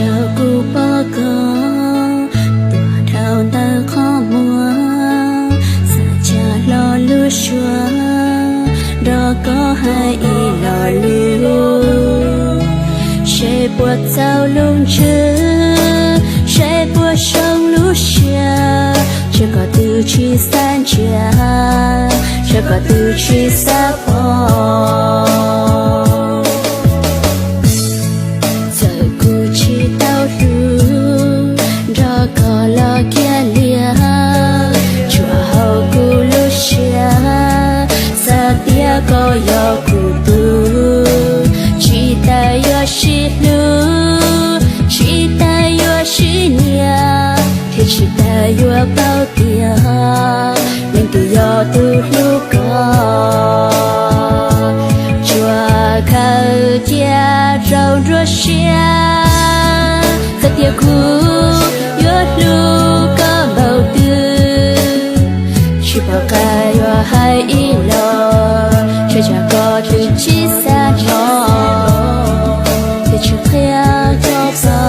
Yog kuv pom koj tuaj dhau ntawm qhov muag, xav tsa hlo lub suab nrog koj hais ib lo lus. Seb puas txaus lub ntsws, seb puas zoo lub siab, tshuav koj twb tsis xav ntsia, tshuav koj twb tsis xav pom. Txawm kuv tsis tau hlub, nrog koj los kiag liam, tsuas haum kuv lub siab, xav tias koj yog kuv tus, tsis tas yuav sib hlub, tsis tas yuav sib nyiam, thiab tsis tas yuav paub tias leej twg yog tus hlub koj. Tsuas khaws cia rau nruab siab, xav tias kuv yuav hlub koj npaum twg, tsis pom qab yuav hais ib lo, tshuav tsam koj twb tsis xav hnov, thiab tsis qhia koj paub.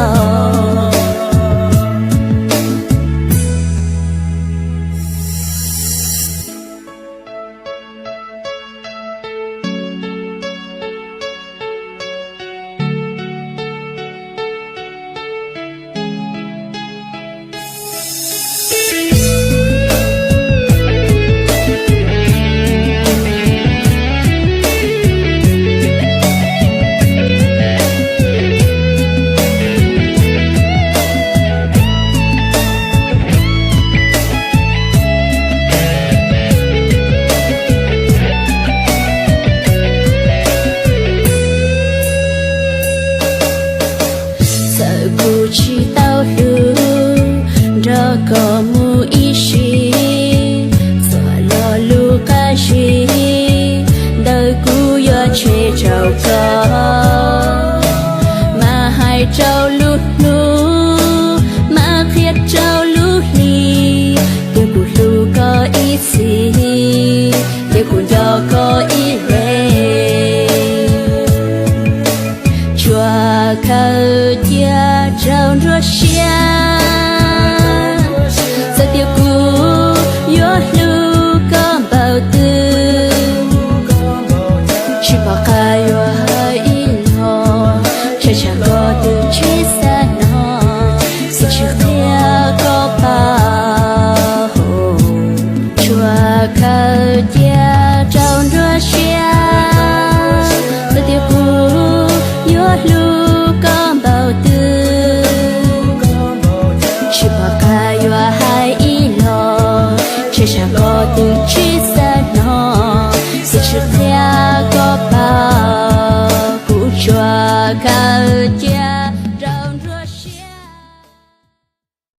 Txawm kuv tsis tau hlub, nrog koj mus ib sim, txhua lo lus qab zib ntawm kuv yuav tseg rau koj. Mas hais rau lub hnub, mas qhia rau lub hli, tias kuv hlub koj ib txhis, tias kuv nco koj ib leeg. Tsuas khaws cia rau nruab siab, xav tias kuv yuav hlub koj npaum twg, tsis pom qab yuav hais ib lo, tshuav tsam koj twb tsis xav hnov, thiab tsis qhia koj paub. Tsuas khaws cia rau nruab siab, xav tias kuv yuav hlub koj npaum twg, tsis pom qab yuav hais ib lo, tshuav tsam koj twb tsis